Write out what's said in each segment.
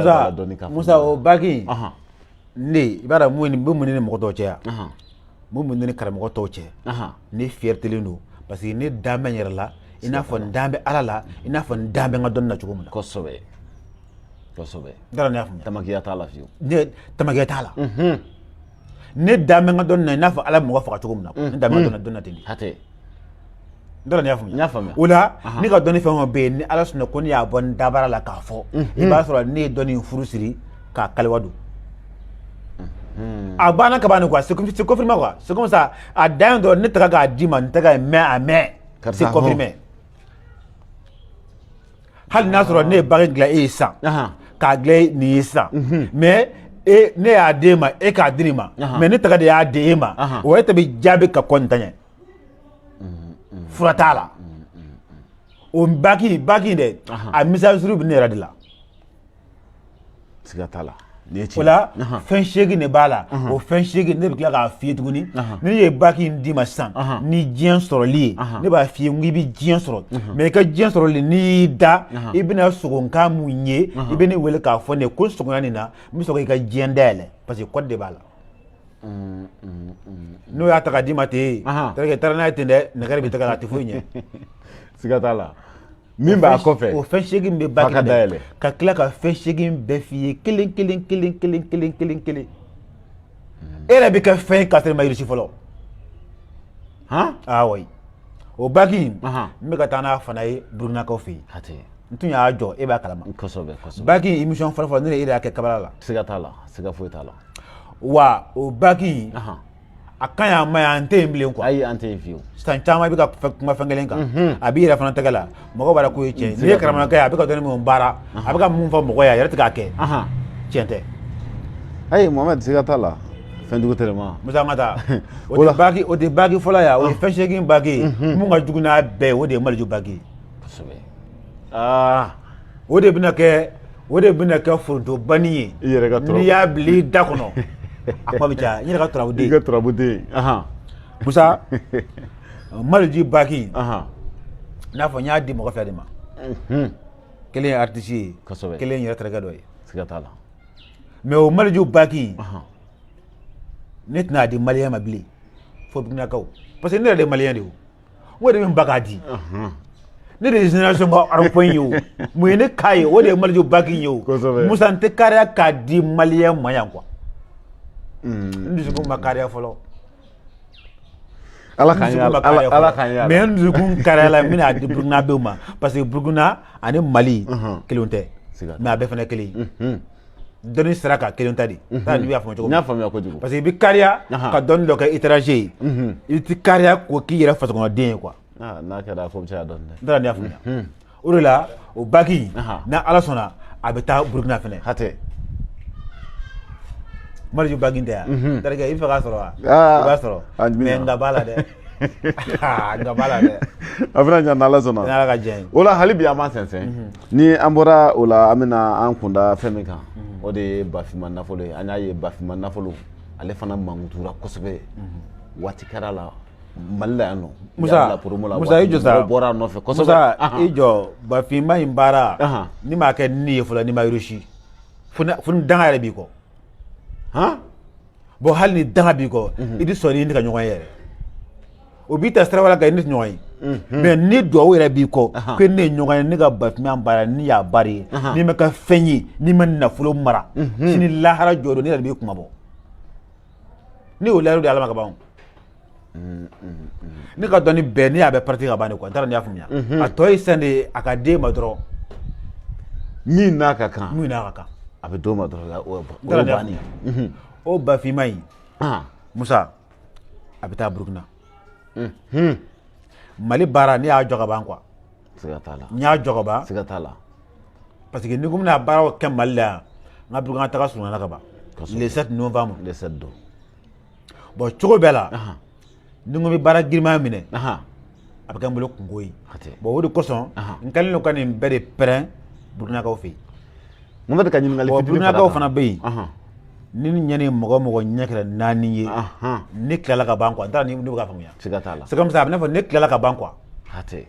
da don a la dɔɔni k'a fɔ. Musa, o baki ne, i b'a dɔn mun bɛ mun ne ni mɔgɔ tɔw cɛ yan, mun bɛ ne ni karamɔgɔ tɔw cɛ? Ne fiertélen don parce que ne dan bɛ n yɛrɛ la, i n'a fɔ n dan bɛ Ala la, i n'a fɔ n dan bɛ n ka dɔnni na cogo min na. Kosɛbɛ, kosɛbɛ. N t'a dɔn ne y'a faamuya. Tamakiya t'a la fiyewu. Ne tamakiya t'a la. Ne dan bɛ n ka dɔnni na i n'a fɔ Ala bɛ mɔgɔ faga cogo min na. Ne dan bɛ n ka dɔnni na ten de. Hatɛ. N t'a dɔn ne y'a faamuya. N y'a faamuya. O la, ne ka dɔnni fɛn o fɛn bɛ yen, ni Ala sɔnna ko ne y'a bɔ n dabara la k'a fɔ, i b'a sɔrɔ ne ye dɔnni in furu siri k'a kaliwa don. A banna ka ban de quoi, c'est confirmé quoi, c'est comme ça. A dan ye dɔrɔn ne tɛgɛ k'a d'i ma, n tɛgɛ ye mɛn a mɛn, c'est confirmé. Hali n'a sɔrɔ ne ye bague dilan e ye sisan, k'a dilan nin ye sisan, mais e ne y'a d'e ma, e k'a di nin ma, mais ne tɛgɛ de y'a di e ma, o e tɛ bɛ jaabi ka kɔn nin ta ɲɛ. Fura t'a la. O baki dɛ, a message bɛ ne yɛrɛ de la. Siga t'a la. O la, fɛn 8 de b'a la. O fɛn 8, ne bɛ tila k'a f'i ye tuguni. Ni ne ye baki in d'i ma sisan ni diɲɛ sɔrɔli ye, ne b'a f'i ye n k'i bɛ diɲɛ sɔrɔ, mais i ka diɲɛ sɔrɔli, n'i y'i da, i bɛna sogonkan mun ye, i bɛ ne wele k'a fɔ ne ye ko sogoya nin na, n bɛ sɔrɔ k'i ka diɲɛ dayɛlɛ, parce que code de b'a la. N'o y'a ta k'a d'i ma ten, terikɛ, taara n'a ye ten dɛ, nɛgɛ de bɛ tɛgɛ la, a tɛ foyi ɲɛ. Siga t'a la. Min b'a kɔfɛ. O fɛn 8 bɛ baki dayɛlɛ, ka tila ka fɛn 8 bɛɛ f'i ye kelen kelen kelen kelen kelen kelen kelen. E yɛrɛ bɛ kɛ fɛn ye k'a sɔrɔ i ma réussi fɔlɔ. Ah oui, o baki, n bɛ ka taa n'a fana ye Burukinakaw fɛ yen. N tun y'a jɔ, e b'a kalama. Kosɛbɛ, kosɛbɛ. Baki émission fɔlɔ fɔlɔ, ne de e de y'a kɛ kabala la. Siga t'a la, siga foyi t'a la. Wa o baki, a ka ɲi, a ma ɲi, an tɛ yen bilen quoi. Ayi, an tɛ yen fiyewu. San caman i bɛ ka kuma fɛn kelen kan, a b'i yɛrɛ fana tɛgɛ la, mɔgɔw b'a dɔn k'o ye tiɲɛ ye. N'i ye karamɔgɔkɛ ye, a bɛ ka dɔnni min baara, a bɛ ka mun fɔ mɔgɔ ye, a yɛrɛ tɛ k'a kɛ, tiɲɛ tɛ. Ayi Mohamed, siga t'a la, fɛnjugu tɛ ma. Musa, an ka taa. O tɛ baki, o tɛ baki fɔlɔ ye, o ye fɛn 8 baki ye. Mun ka jugu n'a bɛɛ ye, o de ye Maliju baki ye. Kosɛbɛ. O de bɛna kɛ, o de bɛna kɛ forontobani ye. I yɛrɛ ka n'i y'a bila i da kɔnɔ, a kuma bɛ caya. N yɛrɛ ka turabuden. I ka turabuden. Musa, Maliji baki, i n'a fɔ n y'a di mɔgɔ 2 de ma. Kelen ye artiste ye, kelen ye yɛrɛ terikɛ dɔ ye. Siga t'a la. Mais o Maliju baki, ne tɛna a di malien ma bilen, fo Burkinakaw, parce que ne yɛrɛ de ye malien de ye. O n ko de bɛ n ba k'a di. Ne de ye génération ka rond-point ye. O mun ye ne k'a ye, o de ye Maliju baki ye. O Musa, n tɛ kariya k'a di malien ma yan quoi. N dusukun ma kariya fɔlɔ. Ala k'an ye, Ala k'an ye. Mais n dusukun kariyala, n bɛna a di Burkinabéw ma, parce que Burkina ani Mali kelenw tɛ, mais a bɛɛ fana kelen ye. Dɔnni sira kan, kelen ta de. Taa n'i y'a faamu cogo min. N y'a faamuya kojugu. Parce que i bɛ kariya ka dɔnni dɔ kɛ étranger ye, i tɛ kariya k'o k'i yɛrɛ fasokɔnɔden ye quoi. N'a kɛra a ko bɛ caya dɔɔni dɛ. N t'a dɔn n'i y'a faamuya. O de la, o baki, ni Ala sɔnna, a bɛ taa Burukina fɛnɛ. Hatɛ. Maliju baki tɛ yan. Terikɛ, i bɛ fɛ k'a sɔrɔ wa? I b'a sɔrɔ. Mais nka b'a la dɛ. Nka b'a la dɛ. A bɛna ɲa n'Ala sɔnna. Ni Ala ka diɲɛ ye. O la, hali bi an b'an sɛnsɛn. Ni an bɔra o la, an bɛna an kunda fɛn min kan, o de ye Bafima nafolo ye. An y'a ye Bafima nafolo, ale fana mankutura kosɛbɛ. Waati kɛra la Mali la yan nɔ. Musa, Musa, i jɔ sa. Mɔgɔw bɔra a nɔfɛ kosɛbɛ. Musa, i jɔ. Bafima in baara, ni m'a kɛ ni ye fɔlɔ, n'i ma réussi, fo ni danga yɛrɛ b'i kɔ. Bon, hali ni danga b'i kɔ, i tɛ sɔn ni ka ɲɔgɔn ye yɛrɛ. O b'i ta sira wɛrɛ kan, i ni ɲɔgɔn ye. Mais ni duwawu yɛrɛ b'i kɔ ko ne ye ɲɔgɔn ye, ne ka Bafima baara, ni y'a baara ye, n'i ma kɛ fɛn ye, n'i ma nafolo mara, sini lahara jɔ don, ne yɛrɛ b'i kuma bɔ. Ne y'o layidu di Ala ma ka ban. Ne ka dɔnni bɛɛ, ne y'a bɛɛ pratiquer ka ban de quoi. N t'a dɔn n'i y'a faamuya. A tɔ ye sisan de, a ka d'e ma dɔrɔn. Min n'a ka kan. Min n'a ka kan. A bɛ d'o ma dɔrɔn, o ye bannen ye. O Bafima in, Musa, a bɛ taa Burukina. Mali baara, ne y'a jɔ ka ban quoi. Siga t'a la. N y'a jɔ ka ban. Siga t'a la. Parce que ni ko n bɛna baaraw kɛ Mali la yan, n ka Burukina taga surunyana ka ban. Le 7 novembre. Le 7 don. Bon, cogo bɛɛ la, ni n ko n bɛ baara girinman minɛ, a bɛ kɛ n bolo kungo ye. Bon, o de kosɔn n kɛlen don ka nin bɛɛ de pɛrɛn Burukinakaw fɛ yen. Mohamed, ka ɲininkali fitinin fara. Burukinakaw fana bɛ yen. Ni ni ɲɛ ni mɔgɔ mɔgɔ ɲɛ kɛra 4 ye, ne tilala ka ban quoi. N t'a dɔn ni bɛ k'a faamuya. Siga t'a la. C'est comme ça, a bɛ n'a fɔ ne tilala ka ban quoi. Hatɛ.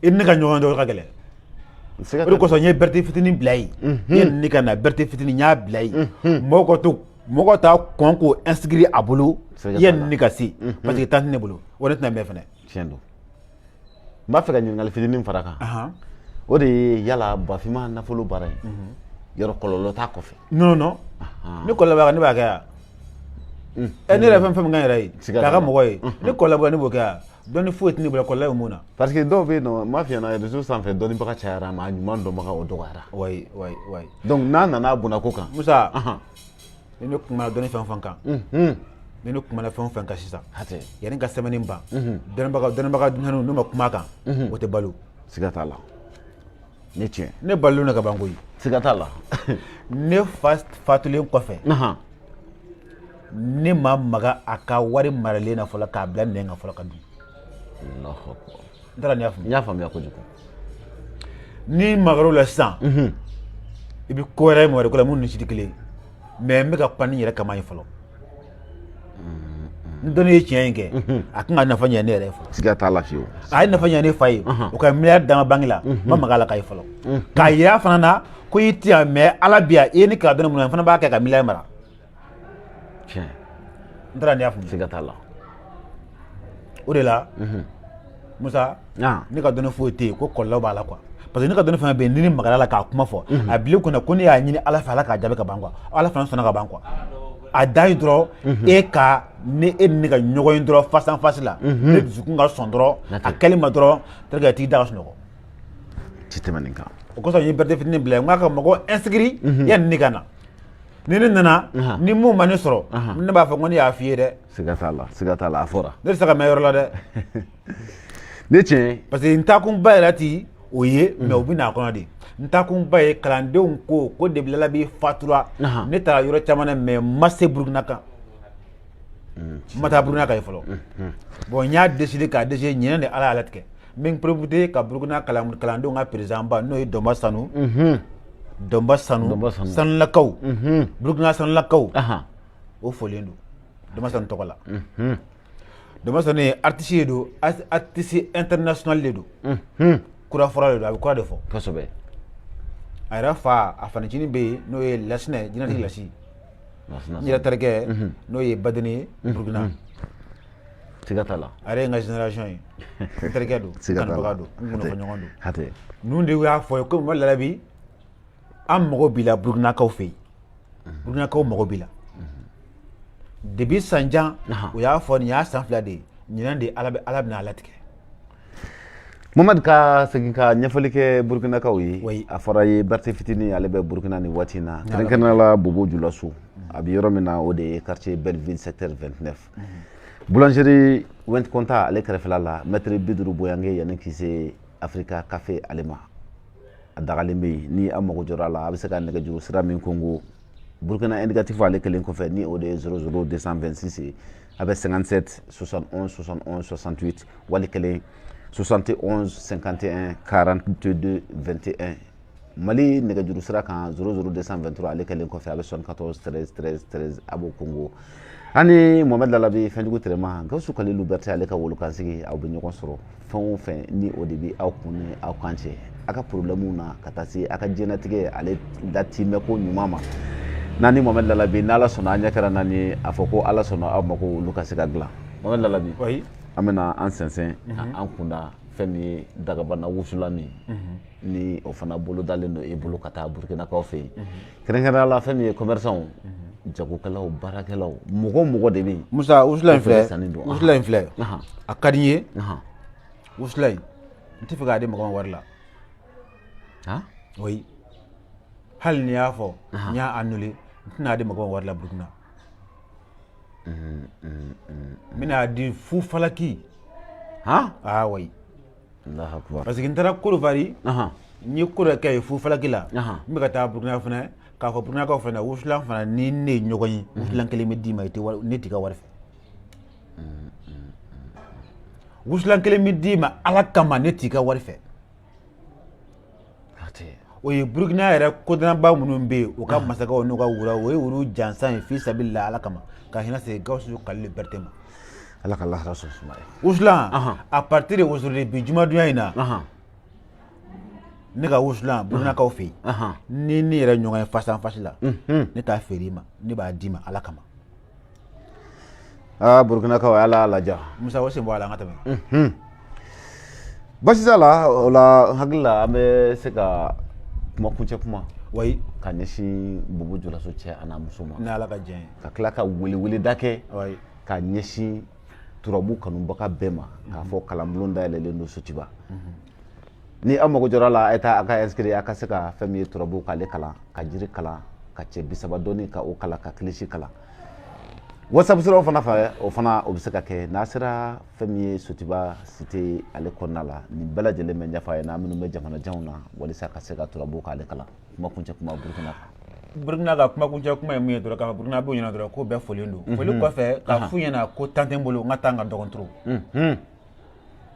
I ni ne ka ɲɔgɔn dɔn ka gɛlɛn. O de kosɔn n ye Berete fitinin bila yen. Yanni ne ka na, Berete fitinin n y'a bila yen, mɔgɔw ka to, mɔgɔw ka taa kɔn k'o inscrire a bolo yanni ne ka se, parce que temps tɛ ne bolo, wa ne tɛna mɛn fɛnɛ. Tiɲɛ don. N b'a fɛ ka ɲininkali fitinin fara kan, o de ye yala Bafima nafolo baara in, yɔrɔ kɔlɔlɔ t'a kɔfɛ? Non, non, ni kɔlɔlɔ b'a kan, ne b'a kɛ yan. Ɛ, ne yɛrɛ fɛn fɛn min kan yɛrɛ ye k'a ka mɔgɔ ye, ni kɔlɔlɔ b'a, ne b'o kɛ yan. Dɔnni foyi tɛ ne bolo, kɔlɔlɔ ye mun na? Parce que dɔw bɛ yen nɔ, n b'a f'i ɲɛna, réseau sanfɛ dɔnnibaga cayara, mais a ɲuman dɔnbaga o dɔgɔyara. Oui, oui, oui. Donc n'a nana a bonna ko kan. Musa, ni ne kumana dɔnni fɛn o fɛn kan, ni ne kumana fɛn o fɛn kan sisan, hatɛ, yanni ka sɛbɛnni ban, dɔnnibaga denmisɛnninw n'u ma kuma a kan, o tɛ balo. Siga t'a la, ne tiɲɛ. Ne balolen don ka ban koyi. Siga t'a la. Ne fa fatulen kɔfɛ, ne ma maga a ka wari maralen na fɔlɔ k'a bila nɛn kan fɔlɔ ka dun. N taara, nin y'a faamu? N y'a faamuya kojugu. N'i magar'o la sisan, i bɛ ko wɛrɛ ye mɔgɔ wɛrɛ ko la minnu ni si tɛ kelen ye. Mais n bɛ ka kuma ni n yɛrɛ kama ye fɔlɔ. Ni dɔnni ye tiɲɛ in kɛ, a kan ka nafa ɲɛ ne yɛrɛ ye fɔlɔ. Siga t'a la fiyewu. A ye nafa ɲɛ ne fa ye, o ka miliyari dama banque la, n ma maga a la k'a ye fɔlɔ, k'a yira fana na ko i ti yan, mais Ala bi yan, i ye ne kalan dɔnni mun na, n fana b'a kɛ ka miliyari mara. Tiɲɛ. N taara, nin y'a faamu? Siga t'a la. O de la, Musa, ne ka dɔnni foyi tɛ yen ko kɔlɔlɔ b'a la quoi, parce que ne ka dɔnni fana bɛ yen, ni ne magara la k'a kuma fɔ, a bila i kunna ko ne y'a ɲini Ala fɛ, Ala k'a jaabi ka ban quoi. Ala fana sɔnna ka ban quoi. A dan ye dɔrɔn e ka ne e ni ne ka ɲɔgɔn ye dɔrɔn face en face la, ne dusukun ka sɔn dɔrɔn a kɛli ma dɔrɔn, tel que t'i da ka sunɔgɔ. Ti tɛmɛ nin kan. O kosɔn n ye Berete fitinin bila yen, n k'a ka mɔgɔ inscrit yanni ne ka na. Ni ne nana, ni mun ma ne sɔrɔ, ne b'a fɔ ko ne y'a f'i ye dɛ. Siga t'a la, siga t'a la, a fɔra. Ne tɛ se ka mɛn yɔrɔ la dɛ. Ne tiɲɛ. Parce que n taakunba yɛrɛ ti o ye, mais o bɛ n'a kɔnɔ de. N taakunba ye kalandenw ko ko depuis Lalabi fatura, ne taara yɔrɔ caman na, mais n ma se Burukina kan, n ma taa Burukina kan ye fɔlɔ. Bon, n y'a décidé k'a décidé ɲinɛ de, Ala y'a latigɛ, n bɛ n profiter ka Burukina kalandenw ka président ba, n'o ye Dɔnba Sanu, Dɔnba Sanu, Sanulakaw, Burukina Sanulakaw, o folilen don Dɔnba Sanu tɔgɔ la. Dɔnba Sanu ye artiste ye don, artiste international de don, kura fɔra de don, a bɛ kura de fɔ. Kosɛbɛ. A yɛrɛ fa, a fanicinin bɛ yen, n'o ye Lasinɛ Jinɛtigi Lasi, n yɛrɛ terikɛ, n'o ye Badeni ye Burukina. Siga t'a la. A yɛrɛ ye n ka génération ye, n terikɛ don, n kanubaga don, n kunnafɔɲɔgɔn don. Hatɛ. Ninnu de y'a fɔ ye ko Mamadu Lalabi, an mago b'i la Burukinakaw fɛ yen, Burukinakaw mago b'i la depuis san jan. O y'a fɔ nin y'a san 2 de ye, ɲinan de Ala bɛ, Ala bɛna a latigɛ. Mamadu, ka segin ka ɲɛfɔli kɛ Burukinakaw ye, a fɔra ye Berete fitinin, ale bɛ Burukina nin waati in na, kɛrɛnkɛrɛnnenya la Bobo Julaso. A bɛ yɔrɔ min na, o de ye quartier Belleville, secteur 29, boulangerie Went Konta ale kɛrɛfɛla la, mètre 50 boyange yanni k'i se Africa Café ale ma. A dagalen bɛ yen. Ni aw mago jɔra a la, a bɛ se ka nɛgɛjuru sira min kongo, Burukina indicatif ale kelen kɔfɛ, ni o de ye 00 226 ye, a bɛ 57 71 71 68, wali kelen 71 51 42 21. Mali nɛgɛjuru sira kan, 00 223 ale kɛlen kɔfɛ, a bɛ 74 13 13 13, a b'o kongo. Ani Mohamed Lalabi Fɛnjugu Tɛrɛma, Gawusu Kalilu Berete ale ka wolokansigi, aw bɛ ɲɔgɔn sɔrɔ fɛn o fɛn ni o de bɛ aw kun ni aw kan cɛ, a ka problème na ka taa se a ka diɲɛlatigɛ ale datimɛ ko ɲuman ma. N'a ni Mohamed Lalabi, n'Ala sɔnna, an ɲɛ kɛra naani ye, a fɔ ko Ala sɔnna aw ma ko olu ka se ka dilan. Mohamed Lalabi, an bɛna an sɛnsɛn ka an kunda fɛn min ye dagabana wusulan min, ni o fana bolo dalen don e bolo ka taa Burukinakaw fɛ yen, kɛrɛnkɛrɛnnenya la fɛn min ye commerçant, jagokɛlaw, baarakɛlaw, mɔgɔ o mɔgɔ de bɛ yen. Musa, wusulan in filɛ, wusulan in filɛ, a ka di n ye. Wusulan in, n tɛ fɛ k'a di mɔgɔ ma wari la. Oui, hali ni y'a fɔ n y'a annulé, n tɛna di mɔgɔ ma wari la Burukina. N bɛna di fu falaki. Ah oui. Parce que n taara Côte d'Ivoire, n ye ko dɔ kɛ yen fu falaki la. N bɛ ka taa Burukina fana k'a fɔ Burukinakaw fana, wusulan fana ni ne ye ɲɔgɔn ye, wusulan kelen bɛ d'i ma, i tɛ wari, ne t'i ka wari fɛ. Wusulan kelen bɛ d'i ma Ala kama, ne t'i ka wari fɛ. O ye Burukina yɛrɛ kodɔnnaba minnu bɛ yen, u ka masakɛw n'u ka wura, o ye olu jansan ye fi sabili la Ala kama, ka hinɛ se Gawusu Kalilu Berete ma. Ala ka lahara sɔn suma ye. Wusulan, à partir de aujourd'hui, bi jumadonya in na, Ne ka wusulan Burkinakaw fɛ yen, ni ne yɛrɛ ɲɔgɔn ye face en face la, ne t'a feere i ma, ne b'a d'i ma Ala kama. Aa, Burkinakaw, ala y'a laja. Musa, o sen bɔ a la, an ka tɛmɛ. Basi t'a la. O la, n hakili la, an bɛ se ka kuma kuncɛ kuma ka ɲɛsin Bobo Julaso cɛ a n'a muso ma. Ni Ala ka diɲɛ ye. Ka tila ka weleweleda kɛ ka ɲɛsin turabu kanubaga bɛɛ ma, k'a fɔ kalanbulon dayɛlɛlen don Sotiba. Ni aw mago jɔra a la, a ye taa a ka inscrire, a ka se ka fɛn min ye turabu k'ale kalan, ka jiri kalan, ka cɛ 30 dɔɔni ka o kalan, ka kilisi kalan. WhatsApp siraw fana fɛ, o fana o bɛ se ka kɛ n'a sera fɛn min ye Sotiba cité ale kɔnɔna la. Nin bɛɛ lajɛlen bɛ ɲɛfɔ a ye n'a minnu bɛ jamanajanw na, walisa ka se ka turabu k'ale kalan. Kuma kuncɛ kuma, Burukina kan. Burukina ka kuma kuncɛ kuma ye mun ye dɔrɔn, k'a fɔ Burukina b'o ɲɛna dɔrɔn ko bɛɛ folilen don. Foli kɔfɛ, k'a f'u ɲɛna ko temps tɛ n bolo, n ka temps ka dɔgɔn trop.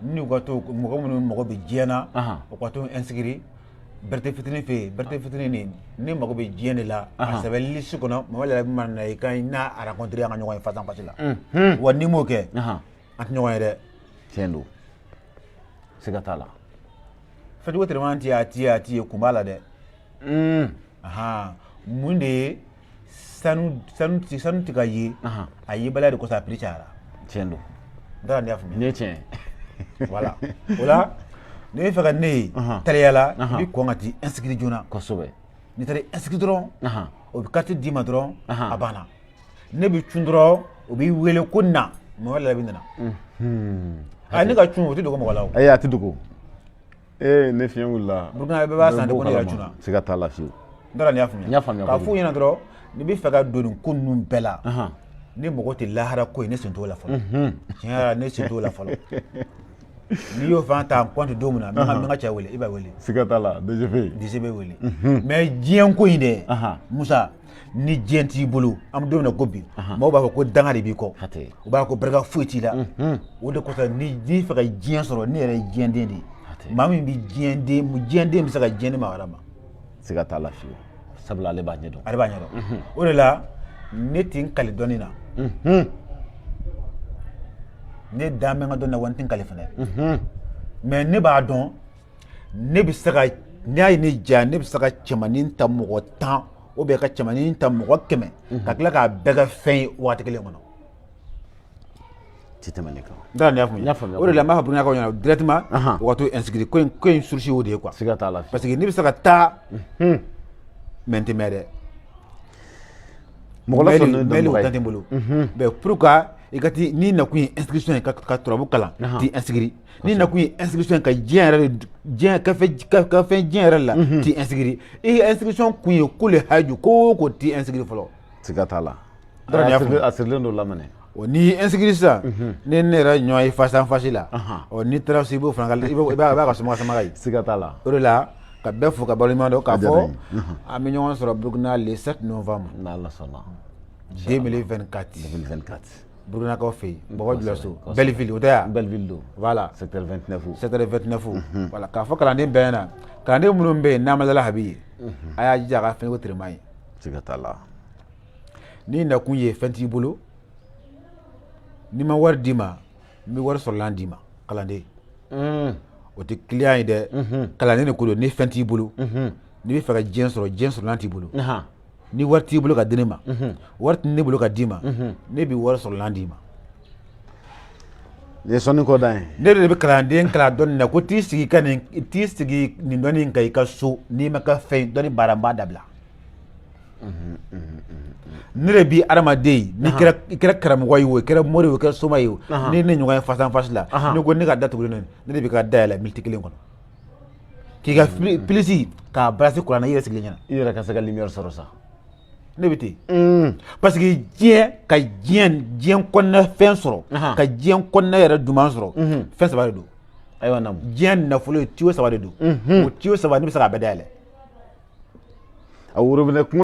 N'u ka to, mɔgɔ minnu mago bɛ diɲɛ na, u ka to inscrire Berete fitinin fɛ yen. Berete fitinin nin, ne mago bɛ diɲɛ de la, a sɛbɛn liste kɔnɔ. Mɔgɔ yɛrɛ mana na, i ka n'a rencontré, an ka ɲɔgɔn ye face en face la. Wa n'i m'o kɛ, an tɛ ɲɔgɔn ye dɛ. Tiɲɛ don, siga t'a la. Fɛnjugu tɛrɛman tɛ a ti a ti ye, kun b'a la dɛ. Mun de ye sanu sanu ti sanu ti ka ye? A yebaliya de kosɔn a prix cayara. Tiɲɛ don. N t'a dɔn n'i y'a faamuya. Nin ye tiɲɛ ye. Voilà, o la n'i bɛ fɛ ka ne ye teliya la, i bɛ kɔn ka t'i inscrire joona. N'i taara inscrire dɔrɔn, o bɛ carte d'i ma dɔrɔn, a banna. Ne bɛ cun dɔrɔn, o b'i wele ko na, mɔgɔ yɛrɛ bɛ nana. A ne ka cun, o tɛ dogo mɔgɔ la o. Ayi, a tɛ dogo. Ee, ne fiɲɛ wulila. Burukina bɛɛ b'a san de ko ne yɛrɛ cunna. Siga t'a la fiyewu. N t'a dɔn n'i y'a faamuya. N y'a faamuya. K'a f'u ɲɛna dɔrɔn, n'i bɛ fɛ ka don nin ko ninnu bɛɛ la, ne mago tɛ lahara ko ye, ne sen t'o la fɔlɔ. Tiɲɛ yɛrɛ la, ne sen t'o la fɔlɔ. N'i y'o fana ta en compte don min na, n bɛ n ka cɛ wele, i b'a wele. Siga t'a la, DGP. DG bɛ wele. Mais diɲɛ ko in dɛ, Musa, ni diɲɛ t'i bolo, an bɛ don min na ko bi, maaw b'a fɔ ko danga de b'i kɔ. U b'a fɔ ko barika foyi t'i la. O de kosɔn, ni n'i fɛ ka diɲɛ sɔrɔ, ne yɛrɛ ye diɲɛden de ye. Maa min bɛ diɲɛden, diɲɛden bɛ se ka diɲɛ di maa wɛrɛ ma. Siga t'a la fiyewu, sabula ale b'a ɲɛdɔn. Ale b'a ɲɛdɔn. O de la, ne tɛ n kali dɔnni na. Ne dan bɛ n ka dɔnni na, wa n tɛ n kali fɛnɛ. Mais ne b'a dɔn, ne bɛ se ka, n'i y'a ye ne diya, ne bɛ se ka cɛmanin ta mɔgɔ 10 ou bien ka cɛmanin ta mɔgɔ 100, ka tila k'a bɛɛ kɛ fɛn ye waati kelen kɔnɔ. Ti tɛmɛ nin kan. N t'a dɔn n'i y'a faamuya. N y'a faamuya. O de la, n b'a fɔ Burkinakaw ɲɛna directement, u ka to inscrire. Ko in source y'o de ye quoi. Siga t'a la. Parce que ne bɛ se ka taa, mais n tɛ mɛn dɛ. Mɔgɔ lasɔrɔ. Mɛli o temps tɛ n bolo. Mais pourquoi i ka ti n'i nakun ye inscription ye ka turabu kalan, t'i inscrire. N'i nakun ye inscription ye ka diɲɛ yɛrɛ de, diɲɛ ka fɛn ka fɛn diɲɛ yɛrɛ la, t'i inscrire. I inscription kun ye ko le haju ko o ko, t'i inscrire fɔlɔ. Siga t'a la. N t'a dɔn n'i y'a faamuya. A sirilen don lamɛnɛ. O n'i inscrire sisan, ni ne yɛrɛ ɲɔgɔn ye face en face la, ɔ n'i taara so, i b'o fana ka, i b'a ka somɔgɔ samaga ye. Siga t'a la. O de la, ka bɛɛ fo ka balimaɲuman dɔn k'a A diyara fɔ n ye. an bɛ ɲɔgɔn sɔrɔ Burukina le 7 novembre N'Ala sɔnna. 2024. 2024. Burkinakaw fɛ yen, Bɔbɔ Julaso, Belleville, o tɛ yan? Belleville don. Voilà. Secteur 29. Secteur 29. Voilà, k'a fɔ kalanden bɛɛ ɲɛna, kalanden minnu bɛ yen n'a ma dala habi ye, a y'a jija a ka fɛn ko tirima ye. Siga t'a la. N'i nakun ye fɛn t'i bolo, n'i ma wari d'i ma, n bɛ wari sɔrɔlan d'i ma, kalanden. O tɛ client ye dɛ, kalanden de ko don. Ni fɛn t'i bolo, n'i bɛ fɛ ka diɲɛ sɔrɔ, diɲɛ sɔrɔlan t'i bolo, ni wari t'i bolo ka di ne ma, wari tɛ ne bolo ka d'i ma, ne bɛ wari sɔrɔlan d'i ma. Nin ye sɔnni kɔ dan ye. Ne de bɛ kalanden kalan dɔnni na ko t'i sigi ka nin, t'i sigi nin dɔnni in kan i ka so, n'i ma ka fɛn dɔnni baara, n b'a dabila. Ne de bi adamaden, n'i kɛra, i kɛra karamɔgɔ ye o, i kɛra mori ye o, i kɛra soma ye o, ni ne ɲɔgɔn ye face en face la, ne ko ne ka da tugulen don, ne de b'i ka da yɛlɛ miniti kelen kɔnɔ k'i ka pilisi k'a balasi kuran na, i yɛrɛ sigilen ɲɛna. I yɛrɛ ka se ka lumière sɔrɔ sa. Ne bɛ ten parce que diɲɛ ka diɲɛ kɔnɔna fɛn sɔrɔ, ka diɲɛ kɔnɔna yɛrɛ duman sɔrɔ, fɛn saba de don. Ayiwa, naamu. Diɲɛ nafolo ye tuyau saba de don. O tuyau saba, ne bɛ se k'a bɛɛ dayɛlɛ. A worobinɛ kuma.